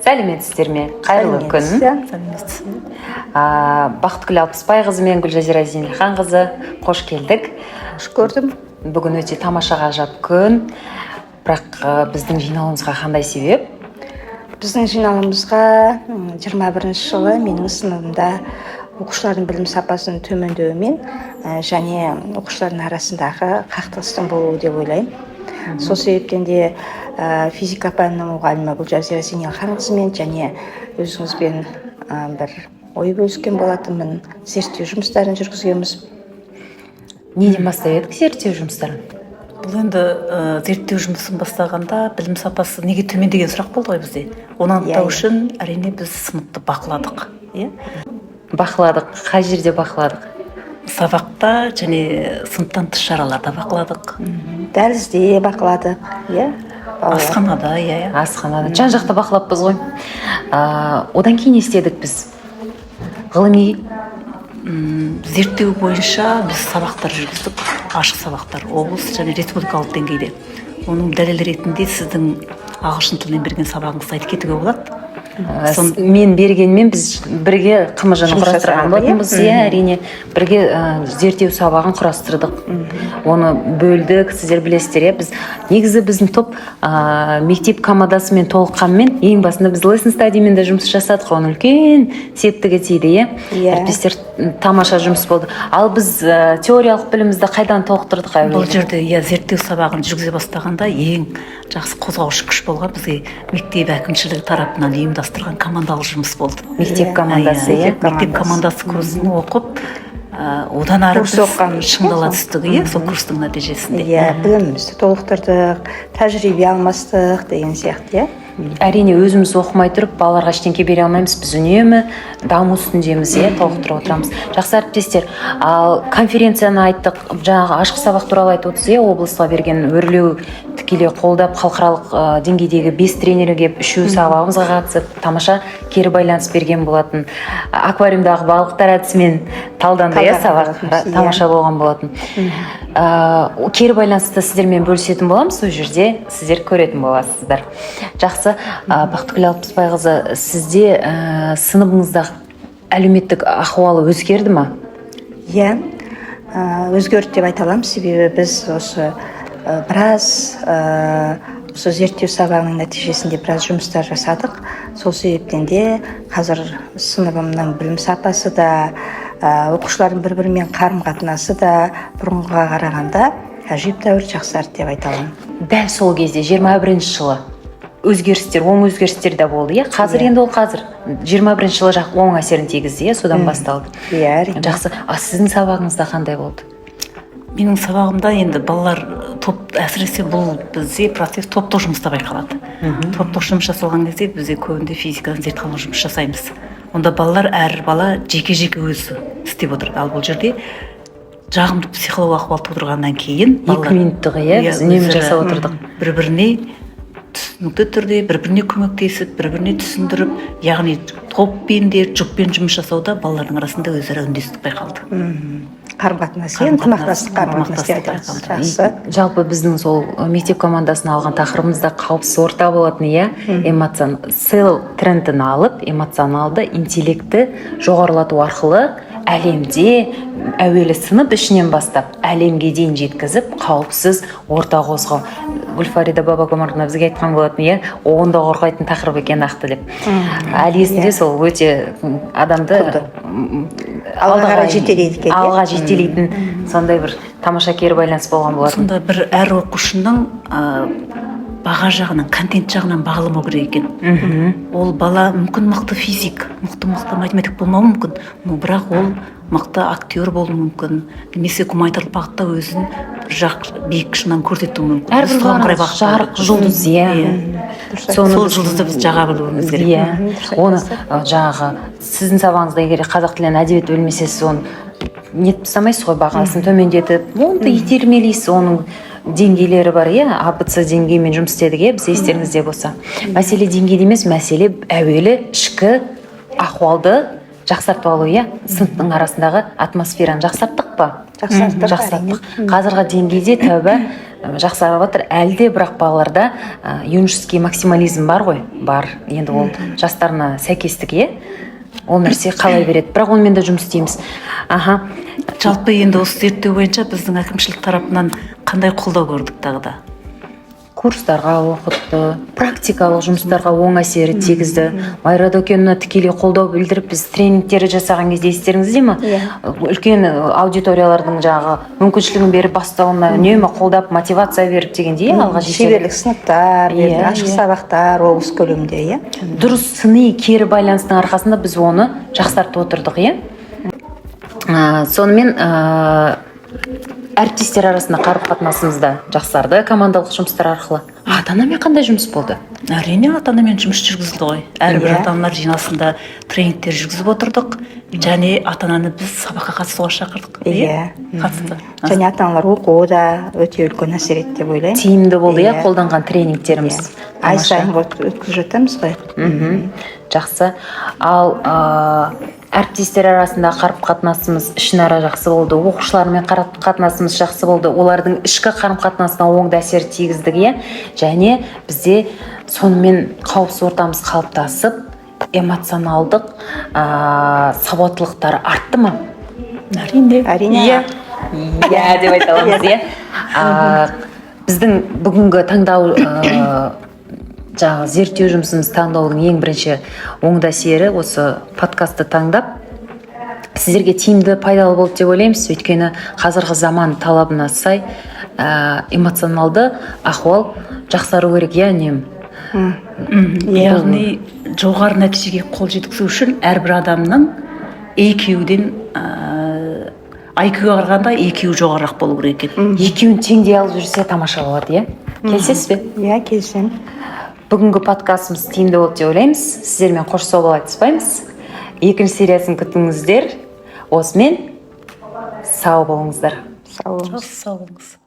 Сәлеметсіздер ме? Қайырлы күн. Сәлеметсіз. Бақытгүл Алпысбайқызы мен Гүлжазира Зейнелханқызы, қош келдік. Қош көрдім. Бүгін өте тамаша, ғажап күн. Бірақ біздің жиналуымызға қандай себеп? Біздің жиналуымызға 21-жылы менің сыныбымда оқушылардың білім сапасының төмендеуімен және оқушылардың арасындағы қақтығыстың болуы деп ойлаймын. Сол себептен де физика пәнінің мұғалімі Гүлжазира Зейнелханқызымен және өзіңізбен бір ой бөліскен болатынмын, зерттеу жұмыстарын жүргізгенбіз. Неден бастап едік зерттеу жұмыстарын? Бұл енді зерттеу жұмысын бастағанда білім сапасы неге төмен деген сұрақ болды ғой бізде. Оны анықтау үшін, әрине, біз сыныпты бақыладық, иә. Бақыладық. Қай жерде бақыладық? Сабақта және сыныптан тыс шараларда бақыладық. Дәлізде бақыладық, иә, балалар. Асханада, иә. Асханада, жан жақты бақылаппыз ғой. Одан кейін не істедік біз ғылыми? Зерттеу бойынша біз сабақтар жүргіздік, ашық сабақтар облыс және республикалық деңгейде. Оның дәлел ретінде сіздің ағылшын тілінен берген сабағыңызды айтып кетуге болады. Мен бергенмен біз бірге ҚМЖ-ны Жұмыс құрастырған жасаған, иә? болатынбыз, иә, әрине. Бірге зерттеу сабағын құрастырдық, оны бөлдік. Сіздер білесіздер, иә, біз негізі біздің топ мектеп командасымен толыққанмен, ең басында біз lesson study мен де жұмыс жасадық. Оның үлкен септігі тиді, иә. Иә. Әріптестер, тамаша жұмыс болды. Ал біз теориялық білімімізді қайдан толықтырдық Бұл әуелі? жерде, иә, зерттеу сабағын жүргізе бастағанда ең жақсы қозғаушы күш болған бізге мектеп әкімшілігі тарапынан ұйымдастырған командалық жұмыс болды. Мектеп командасы, иә. Мектеп командасы курсын оқып, одан ары Курс біз оқығанбыз, иә, шыңдала сол. түстік, иә, сол курстың нәтижесінде. Иә, білімімізді толықтырдық, тәжірибе алмастық деген сияқты, иә. Әрине, өзіміз оқымай тұрып балаларға ештеңке бере алмаймыз. Біз үнемі даму үстіндеміз, иә, толықтырып отырамыз. Жақсы, әріптестер, ал конференцияны айттық, жаңағы ашық сабақ туралы айтып отырсыз, иә. Облысқа берген Өрлеу тікелей қолдап, халықаралық деңгейдегі бес тренер келіп, үшеуі сабағымызға қатысып, тамаша кері байланыс берген болатын. Аквариумдағы балықтар әдісімен талданды, иә, Талданған сабақ. болатынбыз, иә. Тамаша болған болатын. Кері байланысты сіздермен бөлісетін боламыз, сол жерде сіздер көретін боласыздар. Жақсы. Бақытгүл Алпысбайқызы, сізде сыныбыңызда әлеуметтік ахуалы өзгерді ма? Иә, өзгерді деп айта аламын, себебі біз осы біраз осы зерттеу сабағының нәтижесінде біраз жұмыстар жасадық. Сол себептен де қазір сыныбымның білім сапасы да, оқушылардың бір бірімен қарым қатынасы да бұрынғыға қарағанда әжептәуір жақсарды деп айта аламын. Дәл сол кезде, 21 жылы өзгерістер, оң өзгерістер де болды, иә. Қазір Иә. енді ол қазір 21 жылы жақ оң әсерін тигізді, иә, содан басталды. Иә, әрине. Жақсы. А сіздің сабағыңызда қандай болды? Менің сабағымда енді балалар топ, әсіресе бұл бізде процесс топтық жұмыста байқалады. Топтық жұмыс жасалған кезде бізде көбінде физикадан зертханалық жұмыс жасаймыз. Онда балалар, әр бала жеке жеке өзі істеп отырады. Ал бұл жерде жағымды психологиялық ахуал тудырғаннан кейін 2 минуттық, иә, біз үнемі өзара жасап отырдық. бір біріне түсінікті түрде бір біріне көмектесіп, бір біріне түсіндіріп, яғни топпен де, жұппен жұмыс жасауда балалардың арасында өзара үндестік байқалды. Қарым қатынас, иә, Қарым-қатынас, ынтымақтастық, қарым қатынас деп ынтымақтастық айтамыз. байқалды. Жақсы. Жалпы біздің сол мектеп командасына алған тақырыбымыз да қауіпсіз орта болатын, иә. SEL трендін алып, эмоционалды интеллектті жоғарылату арқылы әлемде әуелі сынып ішінен бастап әлемге дейін жеткізіп, қауіпсіз орта қозғау. Гүлфарида Бабакомаровна бізге айтқан болатын, иә, онда қорғайтын тақырып екен нақты деп. Әлі есімде. Сол өте адамды Құнды. Алға қарай жетелейді екен, иә? Алға жетелейтін сондай бір тамаша кері байланыс болған болатын. Сонда бір әр оқушының баға жағынан, контент жағынан бағаламау керек екен. Ол бала мүмкін мықты физик, мықты математик болмауы мүмкін, но бірақ ол мықты актер болуы мүмкін немесе гуманитарлық бағытта өзін бір жақ биік шыңнан көрсетуі мүмкін. Біз Әрбір соған қарай баланың бағыттау жарық керекпіз. жұлдыз, иә. Дұрыс. Соны Сол жұлдызды біз жаға білуіміз керек. Иә. Дұрыс Оны айтасыз. Жаңағы сіздің сабағыңызда егер қазақ тілінен әдебиет білмесе, сіз оны нетіп тастамайсыз ғой, бағасын төмендетіп, оны да итермелейсіз. Оның деңгейлері бар, иә, А, Б, С деңгейімен жұмыс істедік, иә, біз, естеріңізде болса. Мәселе деңгейде емес, мәселе әуелі ішкі ахуалды Жақсартып алу, иә, сыныптың арасындағы атмосфераны жақсарттық па? Жақсарттық. Жақсарттық. Қазіргі деңгейде, тәуба, жақсарып жатыр әлі де, бірақ балаларда юношеский максимализм бар ғой, бар енді, ол жастарына сәйкестік, иә, ол нәрсе қалай береді, бірақ онымен де жұмыс істейміз, аха. Жалпы енді осы зерттеу бойынша біздің әкімшілік тарапынан қандай қолдау көрдік тағы да? Курстарға оқытты, практикалық жұмыстарға оң әсері тигізді. Майра Дөкеновна тікелей қолдау білдіріп, біз тренингтер жасаған кезде, естеріңізде ме? Иә. Үлкен аудиториялардың жаңағы мүмкіншілігін беріп, бастауына үнемі қолдап, мотивация беріп дегендей, иә, алға жетеді. Шеберлік сыныптар берді, ашық сабақтар облыс көлемінде, иә. Дұрыс сыни кері байланыстың арқасында біз оны жақсартып отырдық, иә. Сонымен әріптестер арасында қарым қатынасымыз да жақсарды командалық жұмыстар арқылы. Ата анамен қандай жұмыс болды? Әрине, ата анамен жұмыс жүргізілді ғой. Әрбір ата аналар жиналысында тренингтер жүргізіп отырдық және ата ананы біз сабаққа қатысуға шақырдық. Иә. Қатысты. Және ата аналар оқуы да өте үлкен әсер етті деп ойлаймын. Тиімді болды, иә, қолданған тренингтеріміз. Ай Тамаша. сайын өткізіп жатамыз ғой. Жақсы. Ал әріптестер арасында қарым қатынасымыз ішінара жақсы болды, оқушылармен қарым қатынасымыз жақсы болды, олардың ішкі қарым қатынасына оңды әсер тигіздік, иә. Және бізде сонымен қауіпсіз ортамыз қалыптасып, эмоционалдық сауаттылықтар артты ма? Әрине. Әрине. Иә, иә деп айта аламыз, иә. Біздің бүгінгі таңдау, жаңағы зерттеу жұмысымыз таңдаудың ең бірінші оңды әсері осы подкастты таңдап, сіздерге тиімді, пайдалы болды деп ойлаймыз, өйткені қазіргі заман талабына сай эмоционалды ахуал жақсару керек, иә, үнемі. Яғни жоғары нәтижеге қол жеткізу үшін әрбір адамның EQ-ден, IQ-ға қарағанда EQ жоғарырақ болу керек екен. Екеуін теңдей алып жүрсе, тамаша болады, иә. Келісесіз бе? Иә, келісемін. Бүгінгі подкастымыз тиімді болды деп ойлаймыз. Сіздермен қош сау бол айтыспаймыз. Екінші сериясын күтіңіздер. Осымен сау болыңыздар. Сау болыңыз. Сау болыңыз.